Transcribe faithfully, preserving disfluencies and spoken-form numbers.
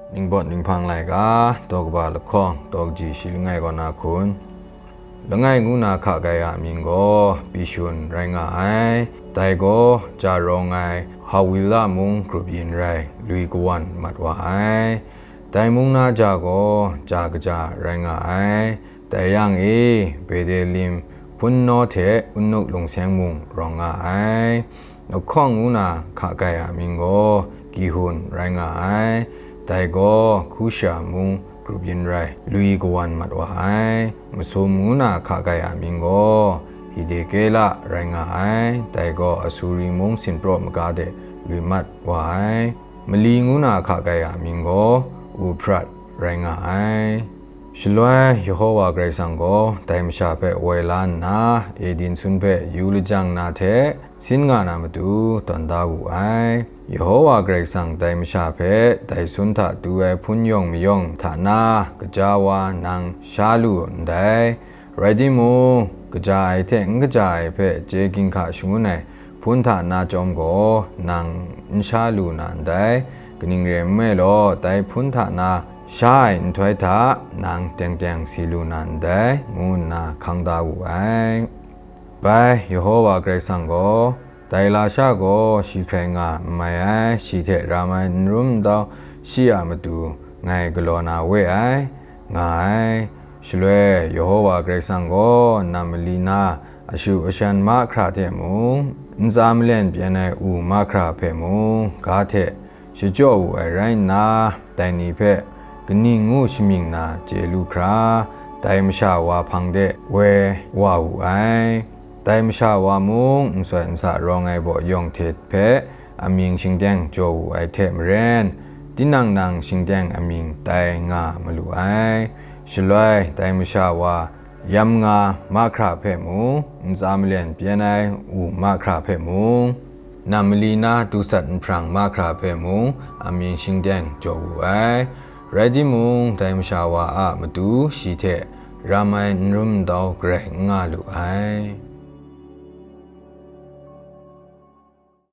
Ningpawt ninghpang laika, daw kaba lahkawng, daw kaji shi langai kaw na hkun. Langai ngu na hka kai a mying gaw Pishun rai nga ai. Dai gaw ja rawng ai Hawila mung grup yin rai, lui kawan mat wa ai. Dai mung na ja gaw ja kaja rai nga ai. Dai yang e, Bedelim hpun naw hte Unuk lungseng mung rawng nga ai. Lahkawng ngu na hka kai a mying gaw Gihun rai nga ai. Dai gaw Kusha mung grup yin rai, lui kawan mat wa ai. Masum ngu na hka kai a mying gaw Hidekela rai nga ai. Dai gaw Asuri mung sinpraw maga de lui mat wa ai. Mali ngu na hka kai a mying gaw Uprat rai nga ai. Shaloi Yehowa Karai Kasang gaw dai masha hpe woi la nna, Eden sun hpe yu lajang na hte sin nga na matu tawn da wu ai. Yehowa Karai Kasang dai masha hpe dai sun hta tu ai hpun yawng mayawng hta na kaja wa nang sha lu ndai. Rai timung, kaja ai hte n kaja ai hpe chye ginhka shangun ai hpun hta na chyawm gaw nang n sha lu na ndai, kaning rai nme law, dai hpun hta na sha ai nhtoi hta nang teng teng si lu na ndai, ngu nna hkang da wu ai. Bai, Yehowa Karai Kasang gaw, dai lasha gaw shi hkrai nga n mai ai, shi hte ram ai n rum n dau, shi a matu ngai galaw na we ai, nga ai. Shaloi Yehowa Karai Kasang gaw nam mali na ashu ashan mahkra hte mung, ntsa malen pyen ai u mahkra hpe mung, ga hte shachyaw wu ai rai nna, dai ni hpe kaning ngu shamying na chye lu hkra, dai masha wa hpang de woi wa wu ai. Dai masha wa mung nsoi nsa rawng ai baw yawng hte hpe amying shingteng jaw wu ai hte maren, tinang nang shingteng amying tai nga malu ai. Shaloi dai masha wa yam nga mahkra hpe mung, ntsa malen pyen ai u mahkra hpe mung, nam mali na dusat nhprang mahkra hpe mung, amying shingteng jaw wu ai. Rai timung, dai masha wa a matu shi hte ram ai n rum n dau garai n nga lu ai.